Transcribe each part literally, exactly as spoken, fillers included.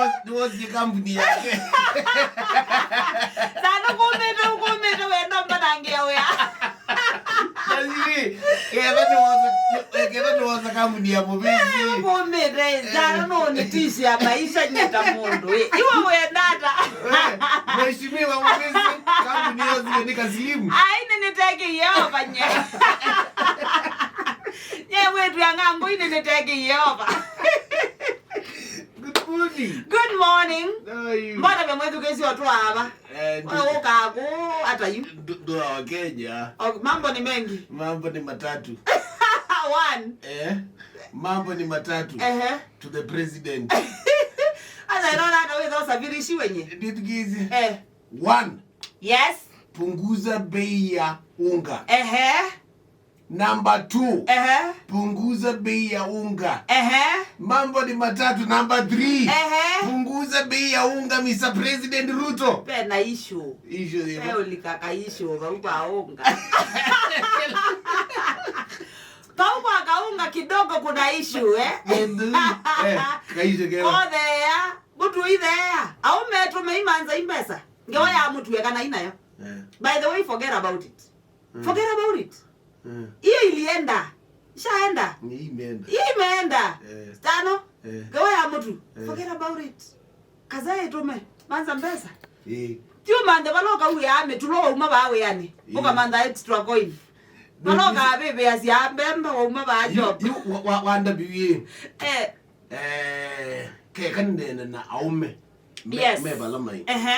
Nĩwosie kambuni yake. Sana kumĩte, kumĩte wendo mbanangia wĩa. Lakini, ketha nĩwosa, ketha nĩwosa kambuni ya Mũvĩzi. Kumĩte, sana no nĩtishia maisha nyita mũndũ. Iwe wendata. Eh, mheshimiwa Mũvĩzi, kambuni yosie nĩ Kaslimu. Ai, nĩnĩteke Yeova nye. Nye wetu ya ng'angu, nĩnĩteke Yeova. Good morning. Good morning. How are you? Mbona vya mwethu kesi watu hapa? Eh, ndu- Wewe uka ku hata yu. Ndu- ndu wa Kenya. Oh, mambo ni mengi. Mambo ni matatu. One. Eh, mambo ni matatu. Ehe. To the president. Ana naona hata wewe usafirishi wenye. Did gizi. Eh. One. Yes. Punguza bei ya unga. Ehe. Number two, ehe, punguza bei ya unga. Ehe. Mambo ni matatu. Number three, ehe, punguza bei ya unga, Mister President Ruto. Pena issue. Issue ni pe ulikaka issue, vau kwa unga. Vau kwa kaunga kidogo kuna issue, eh? Ndio. Eh, kaisho kero. Othea, mutu ithea. Au metu meimanza imbesa. Ngewa ya mutu ya kana inayo. Eh. By the way, forget about it. Mm. Forget about it. Mm. Hiyo ilienda. Ishaenda. Ni imeenda. Hiyo imeenda. Eh. Tano. Eh. Ngewa ya mutu. Eh. Forget about it. Kaza itume. Manza mbesa. Eh. Tio manthe valoka uya ame tulo uma ba we yani. Eh. Uka mantha extra coin. Valoka bebe ya sia mbembe wa uma ba job. Yu, yu, wa, wa, wa W A. Eh. Eh, keka nene na aume. Me, yes, me vala mai. Ehe.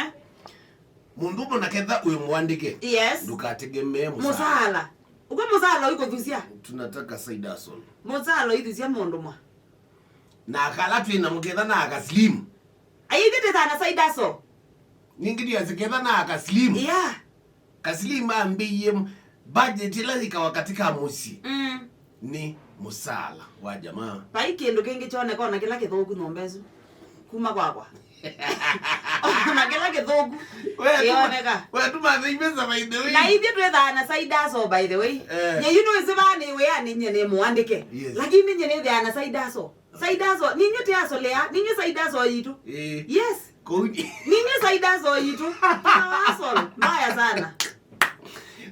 Mũndũ ũmwe na ketha wĩ mũandĩke, yes, ndũkategemee mũsaala. Mũsaala. Ũkw'a mũsaala ũikũthusia? Tunataka side hustle. Mũsaala ũithusia mũndũ mwa. Na akala twĩ na mũketha na aka slim. Aithe tetha na side hustle. Ningĩ ndiasi ketha na aka slim. Yeah. Kaslim ambĩie budget ĩla yĩkawa katika mũsyĩ. Mm. Nĩ mũsaala wa jamaa. Vai kĩndũ kĩngĩ kyoneka ona kĩla kĩthũku nyũmba ĩsu. Kuma kwakwa. Ona kĩla kĩthũku. We tuma, kĩoneka. We tuma the investment, by the way. Na ithyĩ twĩthaa na side hustle, by the way. Eh. Nye yu nĩwĩsĩ vaa nĩ wĩa nĩ nye nĩ mũandĩke. Yes. Lakini nye nĩthĩaa na side hustle. Side hustle, ninyu ti hustle ya, ninyu side hustle yitu. Eh. Yes. Kũu ni- Ninyu side hustle yitu. Tuna hustle mbaya sana.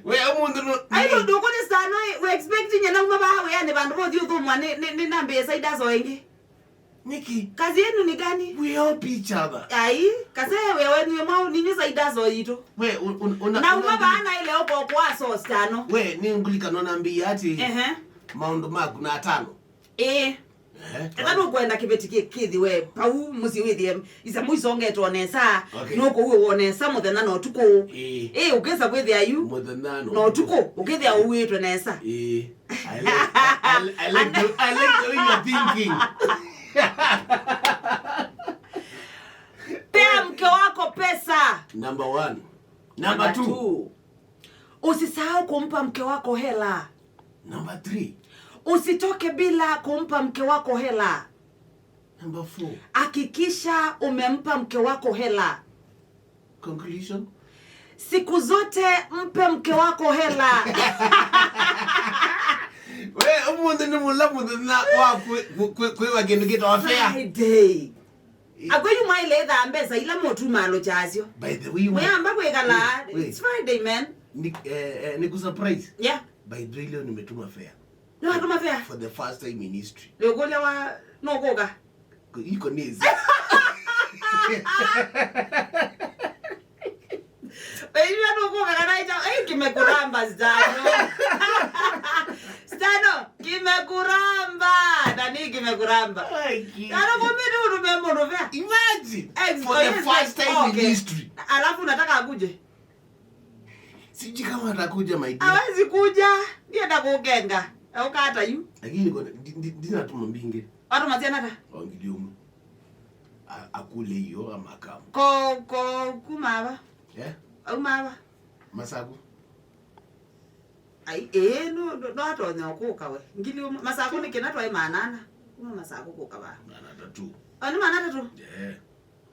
We, ũmũnthĩ no- Ai, ndũkũnĩ sana, we expect nye nauma vaa wĩanĩ vandũ vothi ũthũmwa nĩ, nĩ, nĩ nambĩe side hustle ĩngĩ. Nĩkĩ? Kazi yenu ni gani? We help each other. Ai, kase wĩa wenyu mwau, ninyu side hustle yitu. We, un- un- una- Nauma una- vaa na ile oko kwa sauce tano. We, nĩ ngũlikana nambĩie ati, ehe, maũndũ maku na atano. Ĩĩ. Ehe, ethwa nũkwenda kĩveti kĩ- kĩthĩwe pau mũsyĩ wĩthĩe isamu isongetwe o nesa, okay, nũkũuĩwa o nesa mũthenya na ũtukũ. Ĩĩ. Ĩĩ, ũkĩsa kwĩthĩa yu mũthenya na ũtukũ, ũkĩthĩa ũuĩtwe nesa. Ĩĩ. I like, I, I, I like the, I like the way you are thinking. Pea mke wako pesa. Number one. Number two. Number two. Usisahau kumpa mke wako hela. Number three. Usitoke bila kumpa mke wako hela. Number four. Hakikisha umempa mke wako hela. Conclusion? Siku zote mpe mke wako hela. We, ũmũnthĩ nĩ mũla mũthenya wa kwĩ- kwĩ- kwĩwa kĩndũ kĩtawa fair. Friday. Akwĩyu mwaĩle ĩthaa mbesa ila mũtumaa lũkyasyo. By the way, mwĩamba kwĩkala, wait, wait, it's Friday, man. Ni, eh, eh, ni kusurprise. Yeah. By the way, leo nimetuma fare. Nĩwatũma fare? For the first time in history. Nĩũkũlya wa nũkũka? Iko nezi. Wewe nũkũka kana ita, eh, kimekuramba Stano. Stano, kimekuramba. Nani kimekuramba? Ai, ki- Stano, kumbe ndio utume mũndũ fare. Imagine. Ex- for the first time in history. Alafu unataka akuje? Sijui kama atakuja, my dear. Hawezi kuja. Ndiye atakukenga. Auka hata yu. Lakini niko ndi- ndi- ndinatuma mbingi. Watu masiana ta? Wangili umu. A- akule hiyo ama akamu. Ko ko kuma aba. Yeah? Au maba. Masaku. Ai, eh, no no no atonya kuka we. Ngili umu. Masaku ni kina twa manana. Kuma Masaku kuka ba. Manana tatu. Ani manana tatu. Yeah.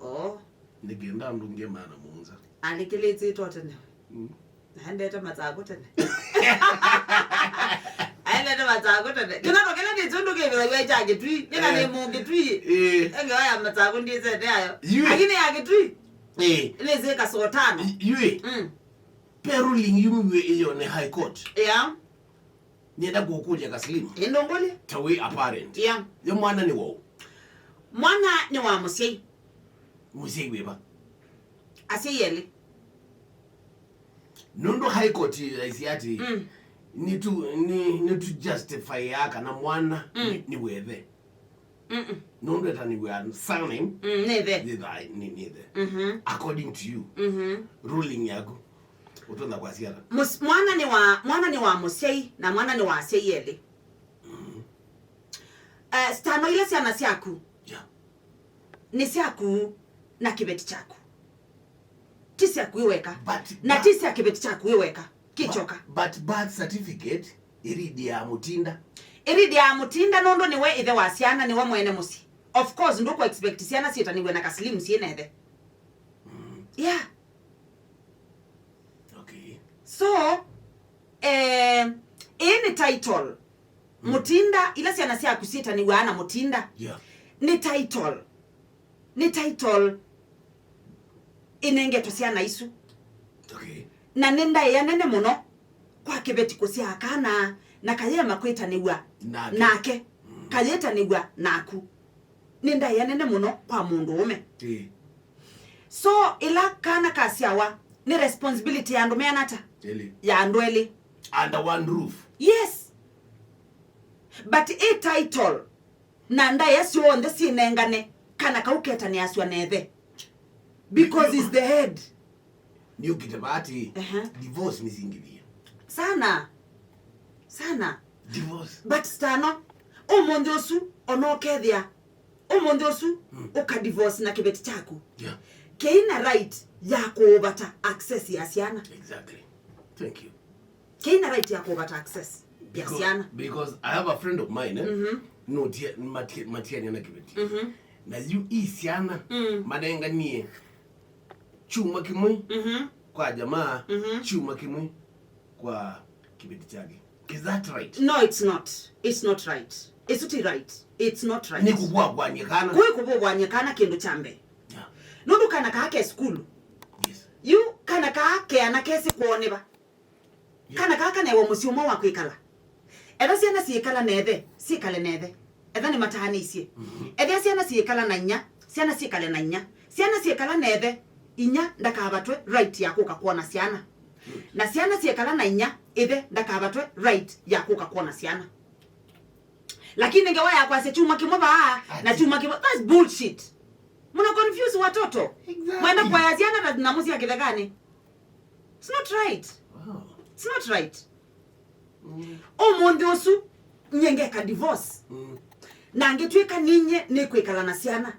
Oh. Nĩkenda andũ ngĩ maana mũonza. Alikĩlĩtĩtwe tene. Mm. Naendete Masaku tene. Nĩnendete Matsakũ tene. Kĩnono kĩla nĩ kĩndũ kĩvĩthaw'a kya Kĩtui. Nĩna nĩ Mũkĩtui. Ĩĩ. Ĩngĩ wa ya Matsakũ ndiĩsete ayo. Yui. Lakini ya Kĩtui. Ĩĩ. Nĩsĩ kasoo tano. Yui. Mm. Pe ruling yumiw'e ĩyonĩ High Court. Yeah. Nĩenda kũkũlya Kaslim. Ĩndũngũlye. Ta wĩ a parent. Yeah. Yo mwana nĩ waũ? Mwana nĩ wa mũsyai. Mũsyai wĩva? Asyai elĩ. Nũndũ High Court yaisye atĩ, mm, nĩtu, nĩ, nĩtu justify kana mwana, mm, nĩ, nĩ wethe. Mm-mm. Nũndũ etanĩw'a surname, mm, nĩ ĩthe. Nĩ tha-, nĩ, nĩ ĩthe. Mhm. According to you, mhm, ruling yaku, ũtonya kwasya ata? Mũs-, mwana nĩ wa, mwana nĩ wa mũsyai, na mwana nĩ wa asyai elĩ. Mhm. Eh, Stano, ila syana syaku, yeah, nĩ syaku na kĩveti kyaku. Ti syaku wĩ weka. But, na but ti sya kĩveti kyaku wĩ weka. Kĩkyoka. But, but birth certificate ĩrĩdiaa Mũtinda. Ĩrĩdiaa Mũtinda nũndũ nĩwe ĩthe wa syana, nĩwe mwene mũsyĩ. Of course, ndũkũ expect syana syĩtanĩw'e na Kaslim syĩ na ĩthe. Mm. Yeah. Okay. So, eh, ĩĩ nĩ title. Mm. Mũtinda, ila syana syaku syĩtanĩw'aa na Mũtinda. Yeah. Nĩ title. Nĩ title ĩnengetwe syana isu. Okay. Na nĩ ndaĩa nene mũno kwa kĩveti kũsyaa kana na kayema kwĩtanĩw'a nake. Nake. Mm. Kayĩtanĩw'a naku. Nĩ ndaĩa nene mũno kwa mũndũũme. Ĩĩ. So, ĩla kana kasyawa, nĩ responsibility ya andũ meana ata? Elĩ. Ya andũ elĩ. Under one roof. Yes. But ĩ title na ndaĩa syonthe syĩnengane, kana kau ketanĩasw'a na ĩthe. Because he's the head. Nĩũkĩte vaa atĩ, ehe, divorce nĩsingĩvie. Sana. Sana. Divorce. But Stano, ũmũnthĩ ũsu, ona ũkethĩa, ũmũnthĩ ũsu, mm, ũka divorce na kĩveti kyaku. Yeah. Kĩina right ya kũũvata access ya syana. Exactly. Thank you. Kĩina right ya kũvata access ya syana. Because I have a friend of mine, eh? Mhm. No, tia-, matia-, matiania na kĩveti. Mhm. Na yu i syana, mm, manenganie chuma kĩmwe, mhm, kwa jamaa, mhm, chuma kĩmwe kwa kĩveti chake. Is that right? No, it's not. It's not right. Ĩsu ti right. It's not right. Nĩ kũvũavũany'a kana. Kũĩ kũvũavũany'a kana kĩndũ kya mbee. Yeah. Nũndũ kana kaa ke sukulu. Yes. Yu kana kaa keana kesĩ kwoneva. Yeah. Kana kaa kanewa mũsyĩ ũmwe wa kwĩkala. Etha syana syĩkala na ĩthe, syĩkale na ĩthe. Etha nĩmataanĩisye. Mhm. Ethĩa syana syĩkala na inya, syana syĩkale na inya. Syana syĩkala na ĩthe, inya ndakavatwe right ya kũka kwona syana. Good. Na syana syĩkala na inya, ĩthe ndakavatwe right ya kũka kwona syana. Lakini ngewa ya kwasya chuma kĩmwe vaa, na ati, chuma kĩmwe, that's bullshit. Muna confuse watoto. Exactly. Mwenda kuaya syana ta nyamũ sya kĩthekanĩ. It's not right. Wow. It's not right. Mm. Ũmũnthĩ ũsu, nyie ngeka divorce. Mm. Na ngĩtw'ĩka ninyie nĩkwĩkala na syana.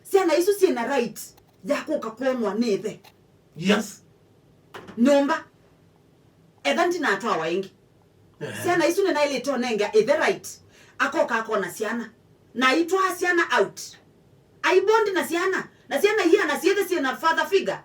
Syana isu syĩ na right ya kũka kwonwa nĩ ĩthe. Yes. Nyũmba. Etha ndinatwawa ĩngĩ. Ehe. Syana isu nĩnaĩlĩte ũnenga ĩthe right. Akoka akona syana. Na aitwaa syana out. Aibondi na syana. Na syana iana syĩthe syĩ na father figure.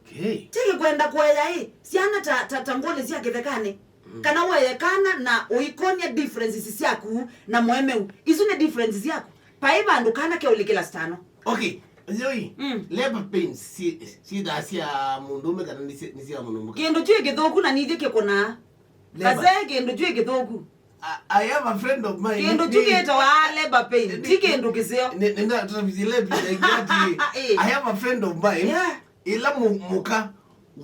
Okay. Tiki kwenda kueya ĩ, syana ta, ta, ta ngũlĩ sya kĩthekanĩ. Mm. Kana weye kana na ũikonia differences syaku na mũemeu. Isu nĩ differences syaku. Paĩ vandũ kana keũlikĩla Stano. Okay, yoi, mm, labor pains si, si tha sya mũndũme kana nĩ sya, nĩ sya mũndũme? Kĩndũ kyu kĩthũku na nithyĩ kĩkũnaa. Labor. Kazee, kĩndũ kyu kĩthũku. I, I have a friend of mine. Kĩndũ kyu kĩtawa labor pain, ti kĩndũ kĩseo. Nĩ, nĩ, nĩ, nĩ, eh. I have a friend of mine. Yeah. Ĩla mũ-, mũka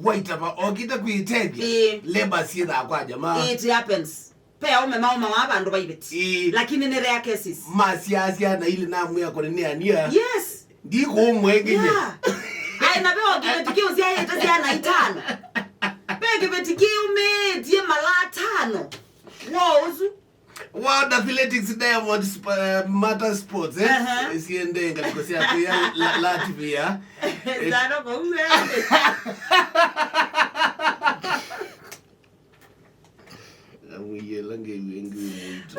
waitava okĩte kwĩtethya, ĩĩ, labor syĩthaa kwa jamaa. It happens. Pe aũme maũmawa vandũ va iveti. Ĩĩ. Lakini nĩ rare cases. Masyaasya na ilĩ namwĩa kũneneania. Yes. Ndikũmwengenya. Yeah. Ai, na ve o kĩveti kĩu syaĩte syana itano. Ve kĩveti kĩumĩtie mala atano. Wo ũsu. World Athletics Diamond Sp-, eh, Matter Sports, eh? Aha. Siende ngaliko sya kuya la-, Latvia. Zano kwa uwe. Amuyela ngewe ngewe muntu.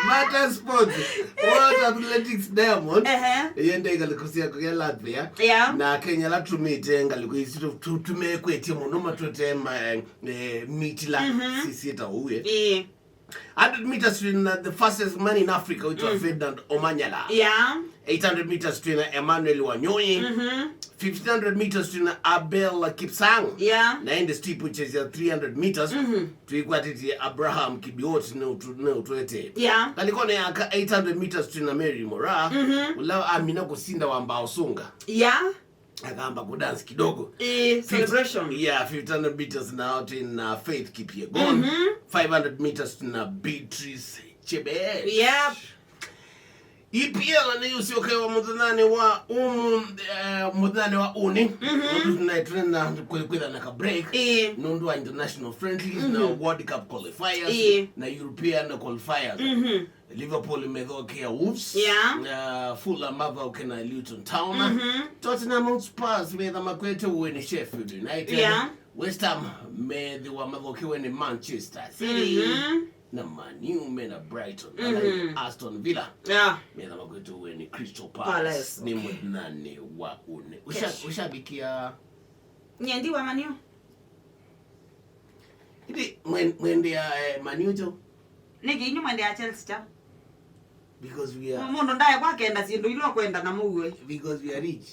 Matter Sports. World Athletics Diamond. Ehe. Yende ngalĩko sya kũya Latvia. Yeah. Na Kenya la tumĩte ngalĩko isu tu- tu- tumekwetye mũno matwete ma, eh, mitila sisiĩta ũue. Ĩĩ. Hundred meters twina the fastest man in Africa, which was Ferdinand Omanyala. Yeah. Eight hundred meters twina Emmanuel Wanyoi. Mhm. Fifteen hundred meters twina Abel Kipsang. Yeah. Na in the steeplechase ya three hundred meters, twikwatĩtie Abraham Kibiwot nĩ ũtu- nĩ ũtwete. Yeah. Ngalĩkonĩ ya ka eight hundred meters twina Mary Mora, ũla amina kũsinda wamba ũsũnga. Yeah. Akamba kudance kidogo. Eh, Fif- celebration. Yeah, fifteen hundred meters now twina Faith Kipyegon. Five hundred meters twina Beatrice Chebet. Yep. E P L nĩ ũsyokewa mũthenyanĩ wa ũmũ, eh, mũthenyanĩ wa ũnĩ. Nũndũ tũnaĩ twĩna kwĩ- kwĩthana ka break. Ĩĩ. Nũndũ wa international friendlies na World Cup qualifiers Ĩĩ. na European qualifiers. Liverpool methokea Wolves. Yeah. Uh, Fulham mathoke na Luton Town. Tottenham Hotspurs metha makwete ũĩ nĩ Sheffield United. Yeah. West Ham methĩwa mathokewe nĩ Manchester City. Na Man U mena Brighton. Alafu Aston Villa Yeah. metha makwete ũĩ nĩ Crystal Palace. Palace, Nĩ okay. Mũthenyanĩ wa ũnĩ. Usha- Yes. Ushabikia Nyendi wa Man U. Ĩndĩ mwen- mwendea, eh, Man U kyaũ? Nĩkĩ inyu mwendea Chelsea kyaũ? Because we are Mũndũ ndae kwa kenda syĩndũ ila ũkwenda na mũuo. Because we are rich.